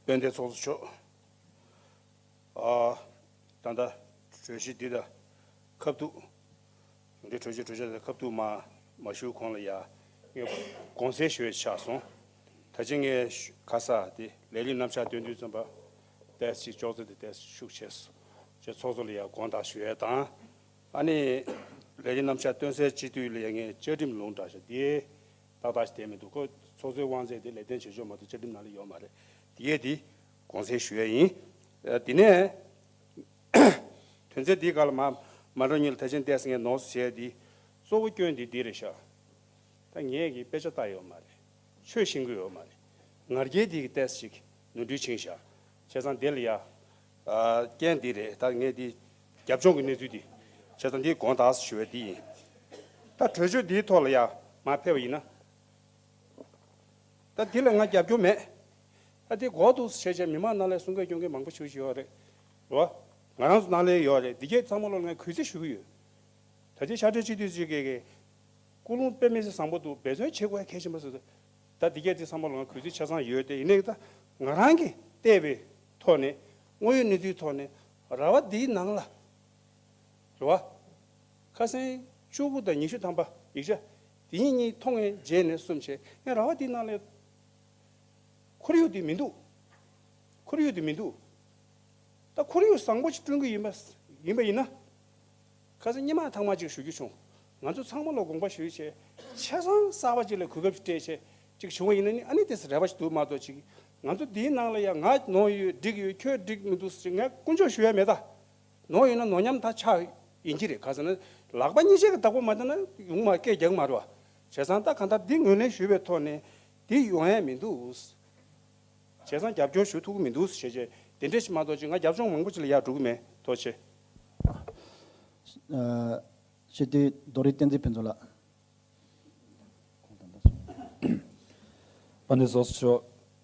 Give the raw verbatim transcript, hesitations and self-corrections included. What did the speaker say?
དཔལ་ལྡན་ཚོགས་གཙོ་མཆོག་ཨ། ད་ལྟ་གྲོས་གཞི་འདི་དང་ཁ་ཐུག་གྲོས་གཞི་གྲོས་གཞི་དང་ཁ་ཐུག་མ་མ་ཞུ་གོང་ལ་ཡ་ངས་དགོངས་སེལ་ཞུ་ཡས་ཆགས་སོང་། ད་ཅི་ངས་ཁ་ས་དེ་ལས་རིམ་རྣམ་གཞག་སྟོན་དུས་ཙམ་པ་ཏེས་ཅིག་ཅོག་ཙེ་དེ་ཏེས་ཤུགས་ཆེ་སོང་། ཅེས་ཚོགས་གཙོ་ལ་ཡ་དགོངས་དག་ཞུ་ཡས་དང་། ཨ་ནི་ལས་རིམ་རྣམ་གཞག་སྟོན་སའི་སྤྱི་འཐུས་ལ་ཡ་ངས་བཅའ་ཁྲིམས་ལུང་དྲངས་ཤག་དེ་ཏག་ཏག་ཞིག་བསྡད་མི་འདུག་ཁོ་ཚོགས་གཙོའི་དབང་ཚད་དེ་ལས་དོན་བྱེད་ཕྱོགས་མ་གཏོགས་བཅའ་ཁྲིམས་ནང་ལ་ཡོད་མ་རེད། དེ་ཡས་དེ་དགོངས་སེལ་ཞུ་ཡས་ཡིན། ཨ། དེ་ནས་དོན་ཚན་འདིའི་སྒང་ལ་མ་མ་འགྲོ་ཉིད་ལ་ད་ཅི་ཏེས་ངས་ནོར་བྱས་དེ་གཙོ་བོ་སྐྱོན་འདི་འདི་རེད་ཤག་ད་ངས་ཀྱི་དཔེ་ཆ་ལྟ་ཡོད་མ་རེད། ཆོས་ཤེས་ཀྱི་ཡོད་མ་རེད། ང་རྒྱལ་འདི་གི་ཏེས་ཅིག་ནོར་འཁྲུལ་ཕྱིན་ཤག་བྱས་ཙང་དེ་ལ་ཡ། ཨ། རྐྱེན་འདི་རེད། ད་ངས་འདི་རྒྱབ་ལྗོངས་ཀྱི་གནས་ཚུལ་འདི། བྱས་ཙང་འདི་དགོངས་དག་ཞུ་བ་འདི་ཡིན། ད་གྲོས་ཆོད་འདིའི་ཐོག་ལ་ཡ་མར་ཕེབས་པ་ཡིན་ན། ད་འདི་ལ་ང་རྒྱབ་སྐྱོར་མེད། ད་འདི་དགོས་འདུག་ཟེར་བྱས་མི་མང་ནང་ལ་གསུང་སྐད་སྐྱོན་མཁན་མང་པོ་ཞིག་ཡོད་རེད། རེད་བ། ང་རང་ཚོ་ནང་ལ་ཡོད་རེད། འདི་གས་ཚང་མ་ལོ་ལ་ང་གུས་བརྩི་ཞུ་གི་ཡོད། ད་ལྟའི་ཤར་སྤྲོད་སྤྱི་འཐུས་ཅིག་གིས་ཀྱི་ཀུན་སློང་དཔེ་མི་སྲིད་བཟང་པོ་འདུག་འབད་བརྩོན་བྱེད་དགོས་གལ་ཆེན་པོ་ཟེར། ད་འདི་གས་དེ་ཚང་མ་ལ་ང་གུས་བརྩི་ཆ་ཚང་ཡོད་དེ། ཡིན་ནའི་ད་ང་རང་གིས་བལྟས་པའི་ཐོག་ནས་དངོས་ཡོད་གནས་ཚུལ་ཐོག་ནས་ར་བ་འདིའི་ནང་ལ། རེད་བ། ཁ་སང་བཅུ་དགུ་དང་ཉི་ཤུ་ཐམ་པ་ཡིག་ཆ་དེ་གཉིས་གཉིས་མཐོང་ངས་རྗེས་ནས་གསུམ་བྱས་ངས་ར་བ་འདིའི་ནང་ལ་ཁོར་ཡུག་དེ་མི་འདུག་ཁོར་ཡུག་དེ་མི་འདུག་ད་ཁོར་ཡུག་བཟང་པོ་ཞིག་བསྐྲུན་གྱི་ཡིན་པ་ཡིན་པ་ཡིན་ན། ཁ་སང་སྔོན་མ་ཐེངས་མ་གཅིག་ཞུ་རྒྱུ་བྱུང་། ང་ཚོ་ཚང་མ་ལ་དགོངས་པ་ཞུས་བྱས་ཆ་ཚང་གསར་པ་གཅིག་ལ་གོ་སྐབས་ཤིག་སྤྲད་བྱས་གཅིག་བྱུང་བ་ཡིན་ན་ནི་ཨ་ནི་དེ་རེ་བ་ཞིག་འདུག་མ་གཏོགས་གཅིག་ང་ཚོ་འདིའི་ནང་ལ་ཡང་ང་ནོར་ཡོད་འགྲིག་ཡོད་ཁྱོད་འགྲིག་མི་འདུག་ཟེར་ངས་དཀོན་མཆོག་ཞུ་ཡ་མེད་ད། ནོར་ཡོད་ན་ནོར་མཉམ་ད་ཆགས་ཡིན་གྱི་རེད། ག་ཟེར་ན་ལག་པ་གཉིས་ཆ་གི་བདག་པོ་མ་བྱས་ན་ཡོང་མ་སྐད་རྒྱག་མ་རེད་བ། བྱས་ཙང་ད་གང་ལྟར་འདི་ངོས་ལེན་ཞུས་པའི་ཐོག་ནས་འདི་ཡོང་ཡ་མི་འདུག་བྱས་ཙང་རྒྱབ་སྐྱོར་ཞུ་ཐུབ་ཀྱི་མི་འདུག་ཞེས་བྱས་དེ་འདྲ་ཞིག་མ་གཏོགས་ཅིག་ང་རྒྱབ་ལྗོངས་མང་པོ་ཅིག་ལ་ཡར་འགྲོ་གི་མེད། ཐུགས་རྗེ་ཆེ། ཨ། སྤྱི་འཐུས་རྡོ་རིང་བསྟན་འཛིན་ཕུན་ཚོགས་ལགས། དཔལ་ལྡན་ཚོགས་གཙོ་མཆོག